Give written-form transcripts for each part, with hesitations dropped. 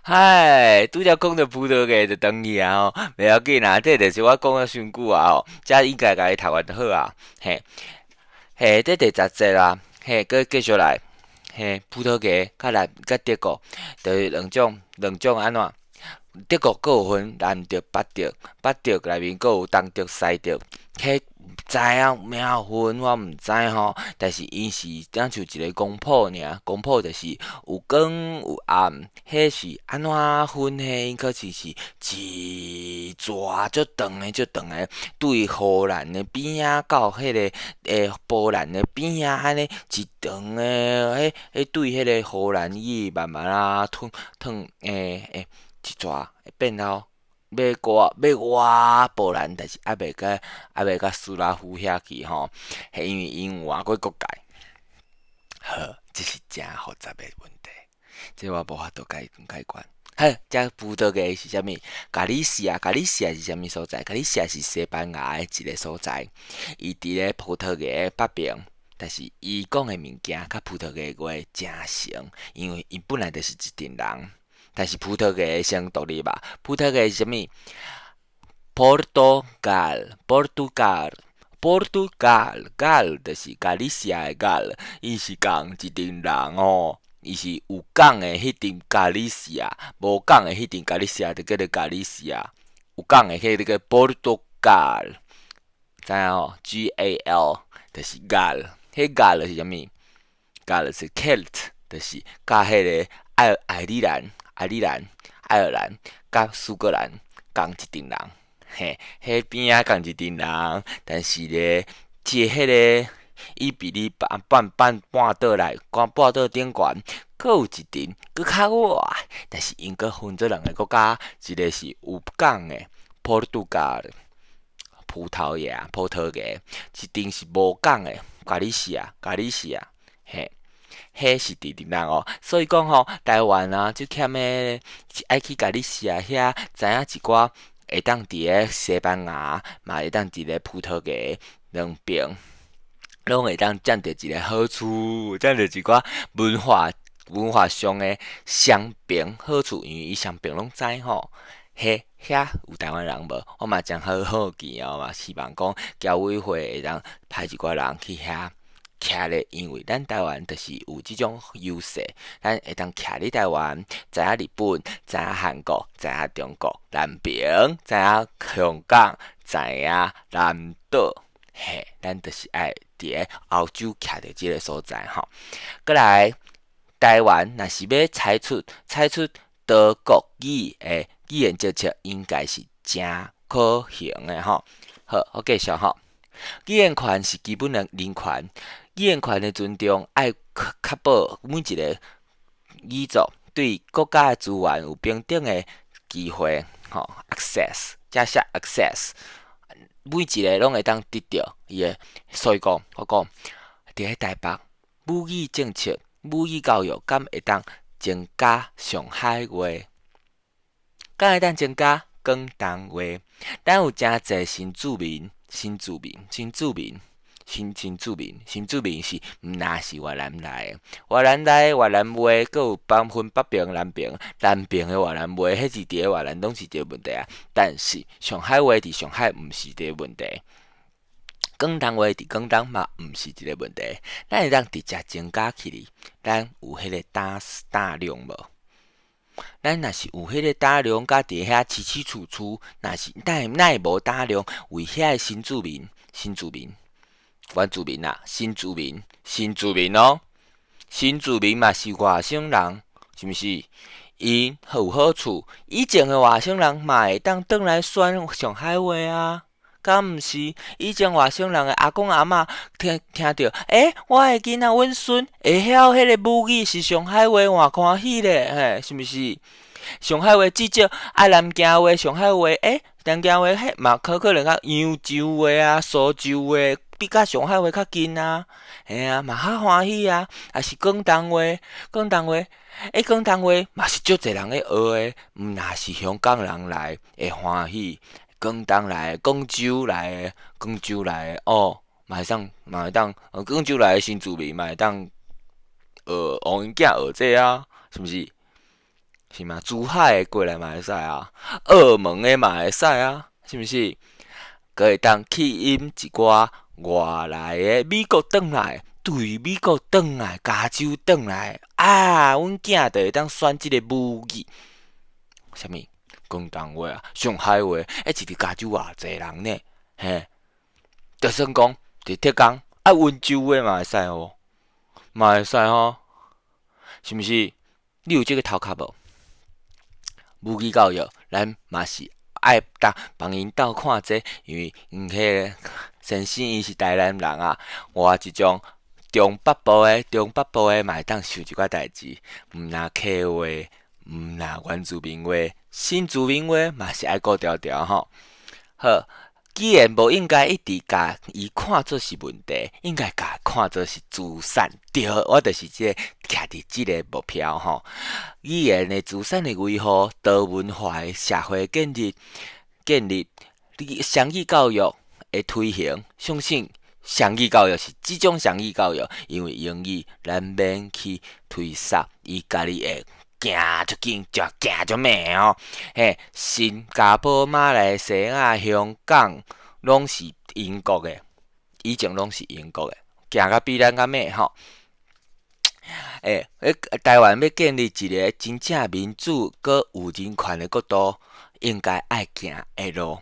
唉，拄才講著葡萄牙就轉去啊吼，袂要緊啊，這就是我講了傷久啊吼，這應該共伊讀完就好啊，嘿，嘿，這第10節啦，嘿，閣繼續來，嘿，葡萄牙佮南佮德國，就是兩種，兩種按怎？德國閣有分南德、北德，北德內面閣有東德、西德，彼毋知影咩分，我毋知吼。但是𪜶是親像一个光譜爾，光譜就是有光有暗，彼是按怎分？彼𪜶可是是一逝足長的足長的，對荷蘭的邊仔到彼个波蘭的邊仔，按呢一長的，彼彼對彼个荷蘭語慢慢仔褪褪一逝變到欲過欲倚波蘭，但是猶未共斯拉夫遐去吼，彼因為𪜶有換過國界。好，這是誠複雜的問題，這我無法度解解決。好，這葡萄牙是啥物？加里西亞，加里西亞是啥物所在？加里西亞是西班牙的一个所在，伊佇咧葡萄牙的北邊，但是伊講的物件佮葡萄牙話誠像，因為𪜶本來就是一陣人。但是葡萄牙先獨立吧？葡萄牙是啥物？Portugal，Portugal，Portugal，Gal 就是加里西亞的 Gal，伊是仝一陣人哦，伊是有港的彼陣加里西亞，無港的彼陣加里西亞就叫做加里西亞，有港的彼個叫 Portugal，知影吼？G A L 就是 Gal，彼 Gal 是啥物？Gal 是 Celt，就是佮彼个愛爾蘭。愛爾蘭、愛爾蘭佮蘇格蘭仝一陣人，嘿，彼邊仔仝一陣人，但是咧，這彼个伊比利半半半半島內，半島頂懸，閣有一陣閣較倚，但是𪜶閣分做兩个國家，一个是有港的 Portugal，葡萄牙、葡萄牙，一陣是無港的加里西亞、加里西亞，嘿。彼是佇佇人哦，所以講吼，台灣啊，足欠的愛去加里西亞遐，知影一寡會當佇咧西班牙，嘛會當佇咧葡萄牙兩邊，攏會當佔著一个好處，佔著一寡文化文化上的雙邊好處，因為伊雙邊攏知吼。彼遐有台灣人無？我嘛誠好好奇哦，嘛希望講僑委會會當派一寡人去遐。徛咧，因為咱台灣就是有這種優勢，咱會當徛佇台灣，知影日本，知影韓國，知影中國南邊，知影香港，知影南島，嘿，咱就是愛佇咧歐洲徛佇這个所在吼。閣來，台灣若是欲採取多國語的語言政策，應該是誠可行的吼。好，我繼續吼。語言權是基本的人權。語言權的尊重，愛確保每一个語族對國家的資源有平等的機會，吼，access，這寫 access，每一个攏會當得著伊的。所以講，我講佇咧台北，母語政策、母語教育，敢會當增加上海話？敢會當增加廣東話？咱有誠濟新住民、新住民、新住民。新新住民，新住民是毋若是越南來的，越南來的越南話，閣有分北爿、南爿，南爿的越南話，彼是佇咧越南攏是一个問題啊。但是上海話佇上海毋是一个問題，廣東話佇廣東嘛毋是一个問題。咱會當直接增加起來，咱有彼个膽膽量無？咱若是有彼个膽量，佮佇遐起起處處，若是哪會無膽量為遐个新住民、新住民？原住民啊，新住民，新住民哦，新住民嘛是外省人，是毋是？𪜶有好處，以前的外省人嘛會當轉來選上海話啊，敢毋是？以前外省人的阿公阿嬤聽聽著，欸，我的囡仔，阮孫會曉彼个母語是上海話，換歡喜咧，嘿，是毋是？上海話至少啊，南京話、上海話，欸，南京話彼嘛可可能較揚州話啊、蘇州話。比佮上海話較近啊，嘿啊，嘛較歡喜啊。抑是廣東話，廣東話，欸，廣東話嘛是足濟人咧學的，毋若是香港人來會歡喜，廣東來的、廣州來的、廣州來的哦，嘛會當嘛會當，廣州來的新住民嘛會當學予𪜶囝學這啊，是毋是？是嗎？珠海的過來嘛會使啊，澳門的嘛會使啊，是毋是？閣會當吸引一寡外來的美國轉來，對美國轉來，加州轉來，啊，阮囝就會當選這个母語，啥物？廣東話啊，上海話，欸，一個加州偌濟人呢，嘿，就算講佇浙江，啊，溫州話嘛會使哦，嘛會使吼，是毋是？你有這个頭殼無？母語教育，咱嘛是愛當幫𪜶鬥看這，因為𪜶彼个先生伊是台南人啊，我這種中北部的，中北部的嘛會當想一寡代誌，毋若客話，毋若原住民話，新住民話嘛是愛顧牢牢吼。好，語言無應該一直共伊看做是問題，應該共看做是資產。對，我就是這個徛佇這个目標吼。語言的資產的維護，多文化的社會建立，建立雙語教育的推行，相信雙語教育是這種雙語教育，因為英語咱免去推捒，伊家己會行足緊，就行足猛哦。嘿，新加坡、馬來西亞、香港攏是英國的，以前攏是英國的，行甲比咱較猛吼。欸，台灣欲建立一个真正民主、閣有人權的國度，應該愛行的路。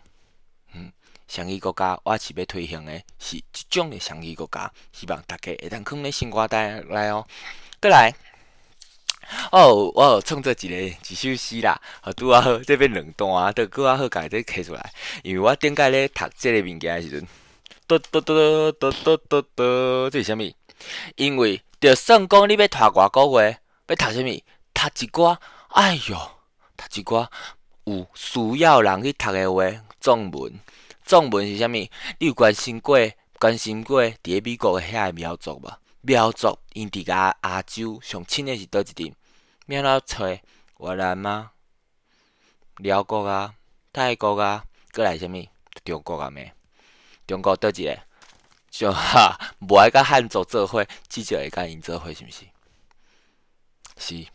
雙語國家，我是欲推行的是這種的雙語國家，希望大家會當囥咧生活內哦。閣來，哦，我有創作一个一首詩啦，拄仔好這變兩段，就拄仔好共這摕出來。因為我頂擺咧讀這个物件的時陣，嘟嘟嘟嘟嘟嘟嘟，這是啥物？因為就算講你欲讀外國話，欲讀啥物？讀一寡，哎喲，讀一寡有需要人去讀的話，藏文。藏文是啥物？你有關心過、關心過佇咧美國的遐个苗族無？苗族𪜶佇亞亞洲上親的是佗一陣？欲按怎揣？越南啊、寮國啊、泰國啊，閣來啥物？中國啊咩？中國佗一个？就哈，無愛佮漢族做伙，至少會佮𪜶做伙，是毋是？是，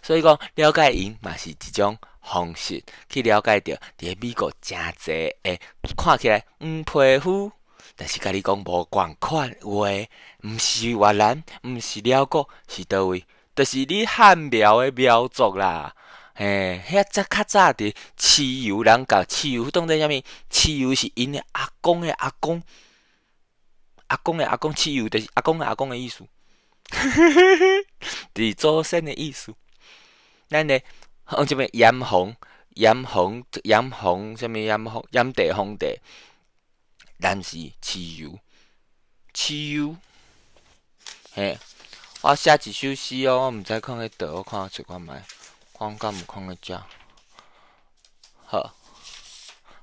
所以講了解𪜶嘛是一種方式，去了解著佇咧美國誠濟的看起來黃皮膚，但是共你講無仝款話，毋是越南，毋是寮國，是佗位？就是你漢苗的苗族啦。嘿，遐早較早佇蚩尤人共蚩尤當做啥物？蚩尤是𪜶的阿公的阿公。阿公的阿公，蚩尤就是阿公的阿公的意思，就是祖先的意思。咱的講啥物炎黃、炎黃、炎黃，啥物炎黃、炎帝、黃帝，咱是蚩尤，蚩尤。嘿，我寫一首詩哦，我毋知囥佇佗，我看揣看覓，看敢有囥佇遮。好，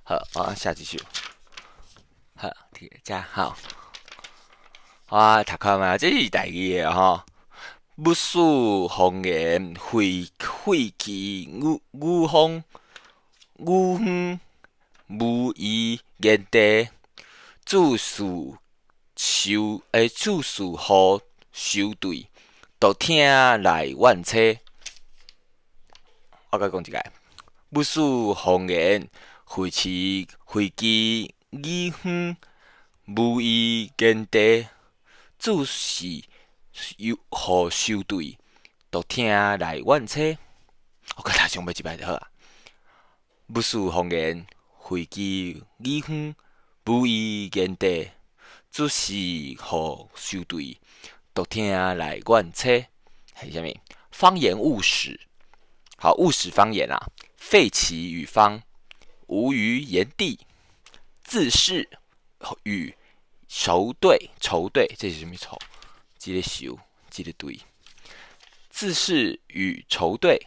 好，我寫一首。好，佇遮好。我讀看覓，這是台語的吼。勿使方言廢廢棄語語方語方無遺言地，注視收欸注視予收對，獨聽來怨凄。我閣講一擺，勿使方言廢棄廢棄語方無遺言地，注視予收對，獨聽來怨凄。我閣讀上尾一擺就好啊。勿使方言廢棄語方無遺言地，注視予收對，獨聽來怨凄。係啥物？方言勿使。好，勿使方言啊，廢其語方，無餘言地，自是與仇對，仇對，這是啥物仇？這个仇，這个對。自是與仇對，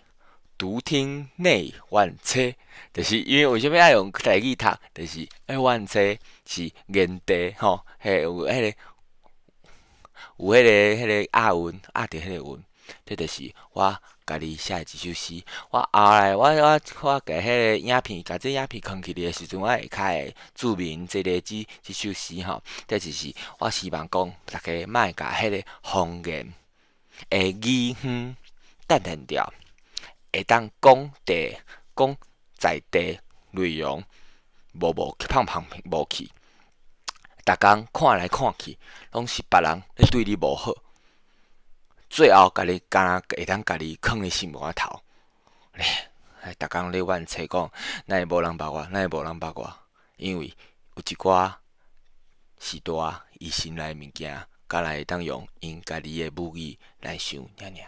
獨聽內怨凄。就是因為為啥物愛用台語讀？就是愛怨凄是言地吼，嘿有彼个有彼个押韻，押著彼个韻。這就是我家己寫的一首詩。我後來我我我共彼个影片，共這影片囥起來的時陣，我會較會注明這个這這首詩吼。這就是我希望講，大家莫共彼个方言的語方淡淡掉，會當講地講在地內容無無胖胖無去，逐工看來看去，攏是別人咧對你無好，最後共你敢若會當共你囥佇心肝頭，咧，逐工咧怨嗟講，哪會無人捌我，哪會無人捌我？因為有一寡時代，伊心內物件，敢若會當用𪜶家己的母語來想爾爾。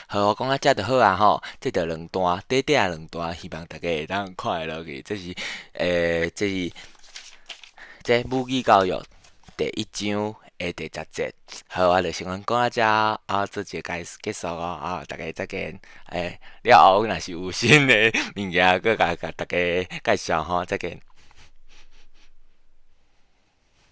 好，我講到遮就好啊吼，這就兩段，短短兩段，希望大家會當看會落去。這是，這是這母語教育第一章的第10節。好，我就先講到遮，啊，做一個結束哦，啊，大家再見。了後若是有新的物件，閣共共大家介紹吼，再見。